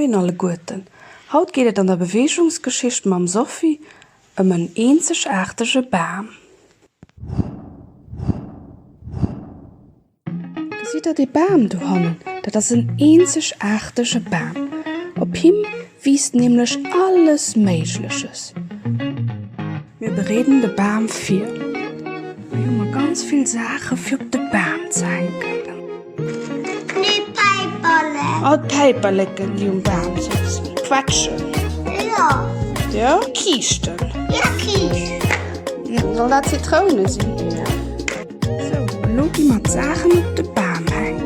Moien alleguerten! Haut geet et an der Beweegungsgeschicht mam Sophie ëm en eenzegaartege Bam. Gesitt der dee Bam dohannen? Dat ass en eenzegaartege Bam. Op him wiisst nämlech alles Méigleches. Mir bereeden de Bam vir. Hei hu mer ganz vill Saache fir op de Bam ze hänken. Déi Päiperlek. Oh, d'Päiperleken, déi um Bam sëtzen. Quetschen. Jo. Jo, Kiischten. Jo, Kiischten. Soll dat Zitroune sinn? Jo. Sou, elo gi mer d'Saachen op de Bam hänken.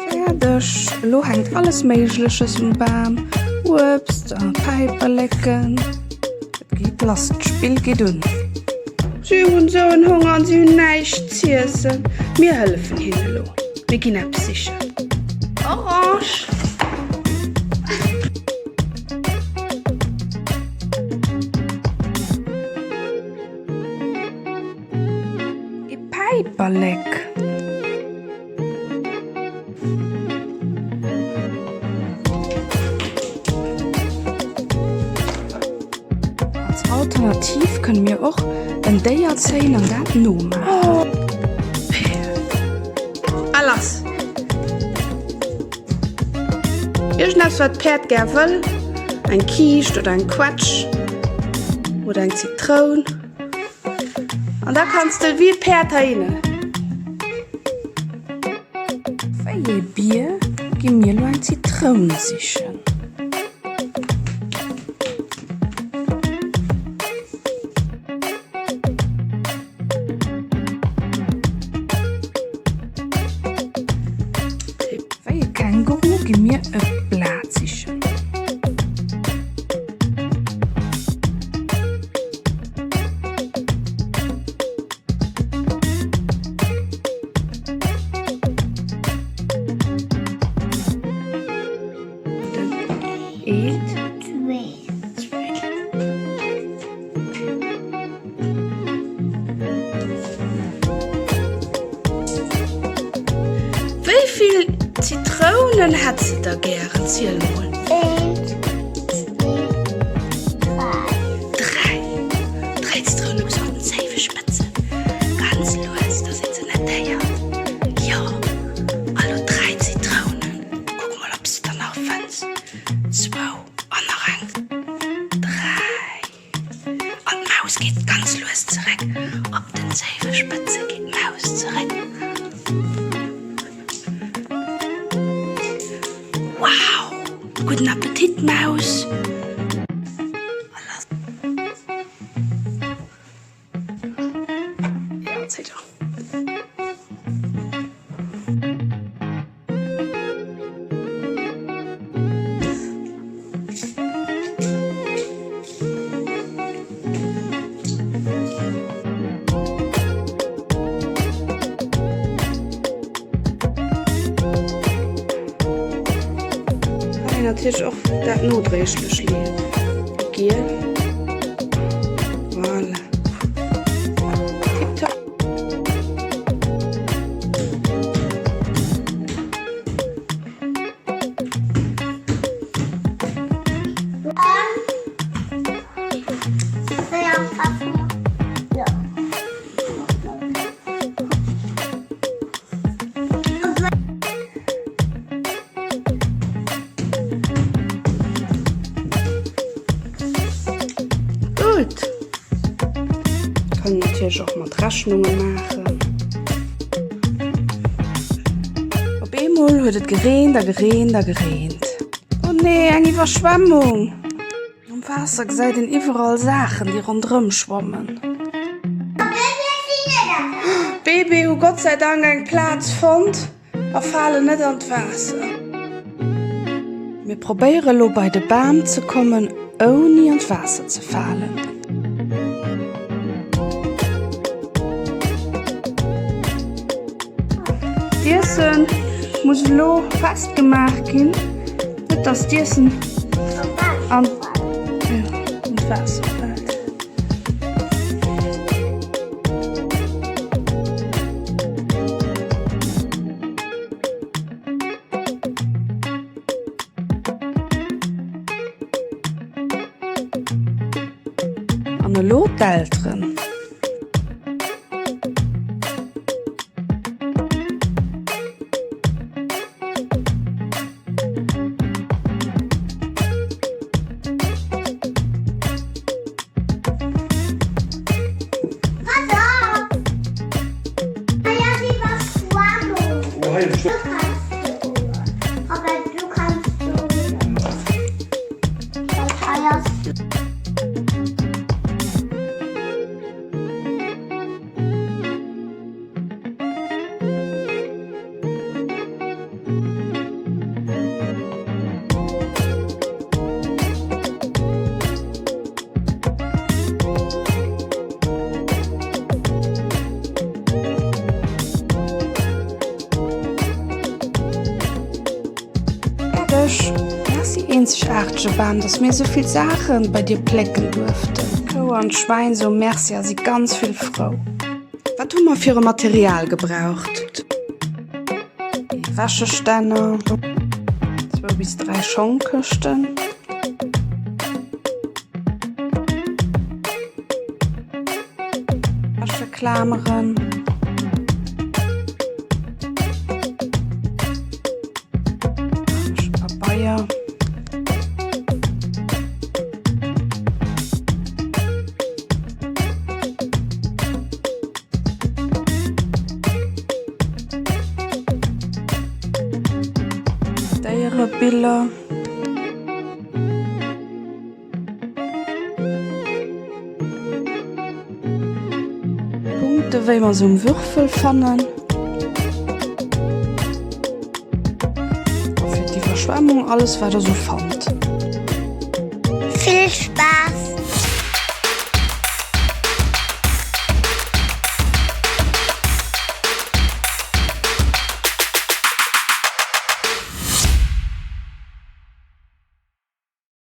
Fäerdeg! Elo hänkt alles Méigleches um Bam, Uebst a Päiperleken. Et geet lass, d'Spill geet un. Si hunn sou en Honger an si hunn näischt z'iessen. Mir hëllefen hinnen elo. Mir ginn eppes sichen. Orange! E Päiperlek! Als Alternativ kënne mir och en Déier zéien an dat nomaachen. A lass! Iergendeppes wat d'Päerd gär wëll, eng Kiischt oder eng Quetsch oder eng Zitroun. An da kanns de wéi e Päerd heihinne. Wéi ee Bier gi mir elo eng Zitroun sichen. Wéi e Känguru gi mir e Blat sichen. Eent. Zwee. Wéi vill Zitrounen hätt se da gären? Ziel mol. Eent, zwee, dräi. Dräi. Dräi Zitrounen muss mat den Zéiwespëtzen. Ganz lues, dass een se net héiert. Jo, a lo dräi Zitrounen. Kuck mol, ob s de der nach fënns. Zwou an nach eng. Dräi. An d'Maus geet ganz lues zeréck. Op den Zéiwespëtze geet d'Maus zeréck. Wow! Gudden Appetit, Maus! Kann een natierlech och dat nodréiglech leeën, dat giel. Voilà. Tiptop. Gutt. Kann natierlech och mat Rechnunge maachen. Op eemol huet et gereent a gereent a gereent. Oh nee, eng Iwwerschwemmung! Am Waasser gesäit een iwwerall Saachen, déi ronderëm schwammen. D'Bébé hu Gott sei Dank eng Plaz fonnt a falen net an d'Waasser. Mir probéiere lo bei de Bam ze kommen ouni an d'Waasser ze falen. D'Iessen muss elo festgemaach ginn, net dass d'Iessen an d'Waasser fält. An elo d'Elteren. Fäerdeg! Merci eenzegaartege Bam, dass mir esou vill Saachen bei dir plécken duerften. D'Kou an d'Schwäin soe Merci a si ganz vill frou. Wat hu mer fir e Material gebraucht? Ee Wäschestänner, zwou bis 3 Schongkëschten. Wäscheklameren. Wäschepabeier. Déierebiller. Punkte wéi mer se um Würfel fannen. A fir d'Iwwerschwemmung alles wat der sou fannt. Vill Spaass!